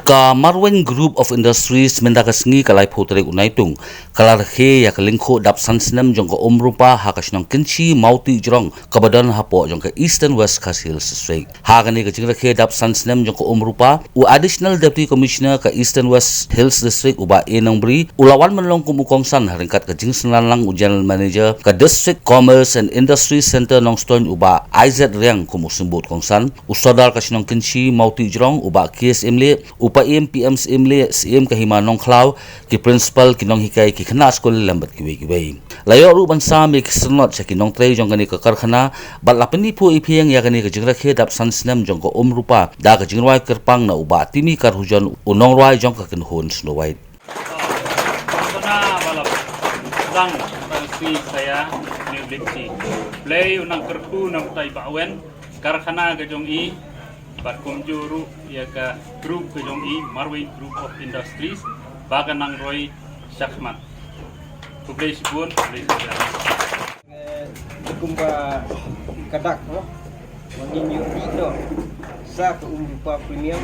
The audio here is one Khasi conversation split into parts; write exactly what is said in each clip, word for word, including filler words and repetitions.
Ka Marwein Group of Industries mynta ka sngi ka laiphew tarik u Naitung ka la rakhe ïa ka lyngkhuh dap san snem jong ka Umrupa ha ka shnong Kynshi Mawtijrong kaba don hapoh jong ka Eastern West Khasi Hills District. Ha kane ka jingrakhe dap san snem jong ka Umrupa, u Additional Deputy Commissioner ka Eastern West Hills District u Bah A Nongbri u la wan ban long kum u kongsan ha ryngkat ka jingsynran lang u General Manager ka District Commerce and Industry Centre Nongstoiñ u Bah Isaac Riang kum u symbud kongsan, u Sordar ka shnong Kynshi Mawtijrong u Bah K S Imlieh, u Paiem P M Syiemlieh, Syiem ka Hima Nongkhlaw, ki principal, ki nonghikai, ki khynnah skul lem bad kiwei kiwei. La ïoh ruh ban sam ïa ki syrnod sha ki nongtrei jong kane ka karkhana bad la pynïaphuh ïaphieng ïa kane ka jingrakhe dap san snem jong ka Umrupa da ka jingrwai kyrpang na u Bah Timmy Karhujon, u nongrwai jong ka kynhun Snow White. Kongsan ba la dang tang si saya ni liksi. Blei u nang kyrkhu nang tai ba wen karkhana ka jong i bad kumjuh ruh ïa ka group ka jong i, Marwein Group of Industries, ba ka nang roi shakhmat. Khublei shibun, khublei shibun. Eh, kumba ka dak, no? Wa ngin ïoh dih, no? Sa ka Umrupa Premium.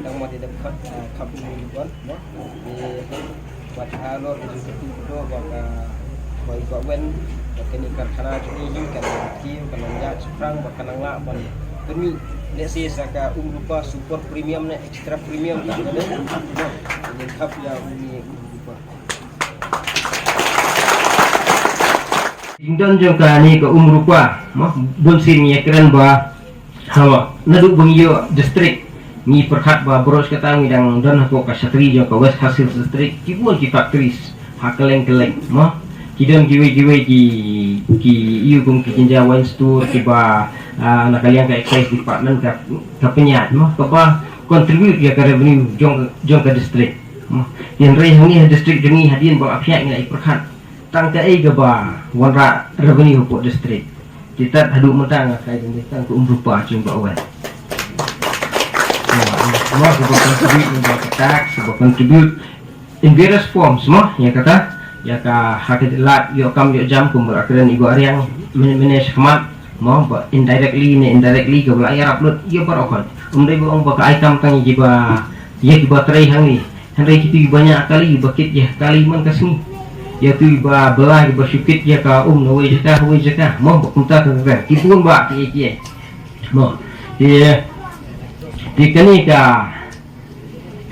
Dang ma dei da khat, ah, kham Umrupa, no? Ni, wat halor ka jingkyrkhu kyrdoh ba ka, ba i ba wen, ba kane ka karkhana jong i kan kiew, kan ïaid shaphrang, ba kan nang lah ban pynmih, let's say, sa ka Umrupa Super Premium ne Extra Premium, no? Ngin khap ïa uni Umrupa. Jingdon jong kane ka Umrupa, mo, bun sien ngi ïakren ba, hawa, naduh ba ngi ïoh district, ngi pyrkhat ba baroh kata ngi dang don hapoh ka shatri jong ka West Khasi Hills District, ki bun ki factories ha kylleng kylleng, mo. Ki don kiwei kiwei ki, ki ïoh kum ki Jinja Wine Store, kiba, ah, na ka liang ka Excise Department ka, ka pynïaid, mo, kaba contribute ïa ka revenue jong, jong ka district, mo. Hynrei hangne ha district jong ngi hadien ba la pynïaid ngi la ïa pyrkhat tang kaei kaba wanrah revenue hapoh district. Kita haduh mynta nga kai dang tang ka Umrupa jong ba wen. Mo, kaba contribute, kaba tax, kaba contribute in various forms, mo, ïa kata, ïa ka ha ka lad ïoh kam ïoh jam kum ba la kren i Bah Riang mynne mynne shakhmat, mo, ba indirectly ne indirectly kaba la ïarap lut ïa baroh khoit. Ym dei ba ong ba ka ai kam tang ïa kiba, ïa kiba trei hangne. Hynrei kito kiba ñiah kali, ba kit ïa kali man ka sngi. Ïa kito kiba bylla, kiba shu kit ïa ka um na wei jaka ha wei jaka, mo, ba kumta ka kren. Ki bun bah kiei kiei, mo. Te, te kane ka,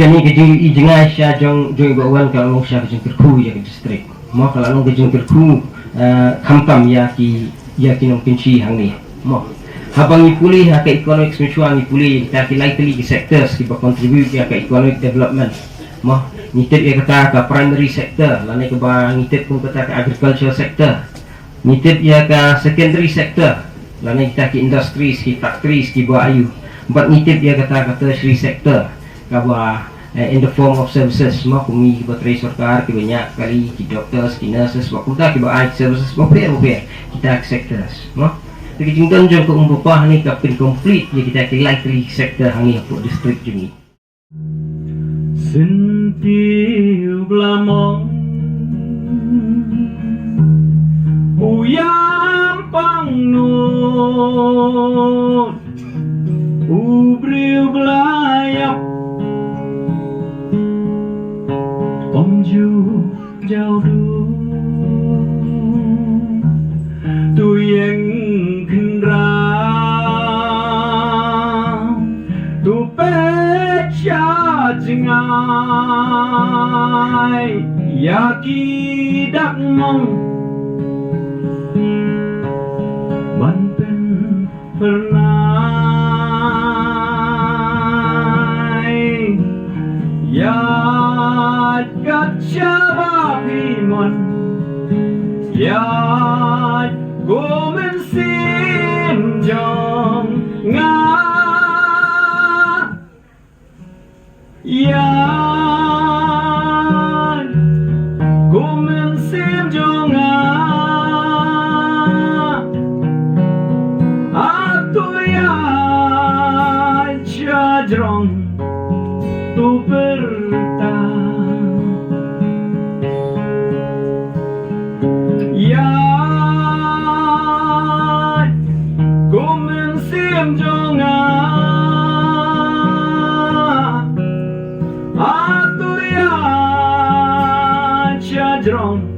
kane ka jing, i jingai sha jong, jong i Bah Wan ka long sha ka jingkyrkhu ïa ka district, mo, ka la long ka jingkyrkhu, eh, khamtam ïa ki, ïa ki nongkynshi hangne, mo. Haba ngi pule ha ka economics mynshuwa ngi pule ïa kita ki lai tylli ki sectors kiba contribute ïa ka economic development, mo. Ngi tip ïa kata ka primary sector lane kaba ngi tip kum kata ka agriculture sector. Ngi tip ïa ka secondary sector lane kita ki industries, ki factories, kiba aiu. Bad ngi tip ïa kata ka tertiary sector kaba, eh, in the form of services, mo, kum ngi kiba trei sorkar, kiba ñiah kali, ki doctors, ki nurses, ba kumta kiba ai services bapher bapher, kita ki sectors, mo. Te ka jingdon jong ka Umrupa hangne ka pyn complete ïa kita ki lai tylli ki sector hangne hapoh district jong ngi. Syntiew bla mong u ïam pang nud, u briew bla ïap ym ju jaw du. Tu ïeng khynra, tu peit sha jngai ïa ki dak mong ban pynphyrnai. Ïaid kat shaba phi mon, ïaid kum mynsiem jong nga. Ïaid kum mynsiem jong nga. Hato ïaid sha jrong, to pyrta. Ïaid kum mynsiem jong nga. jrong.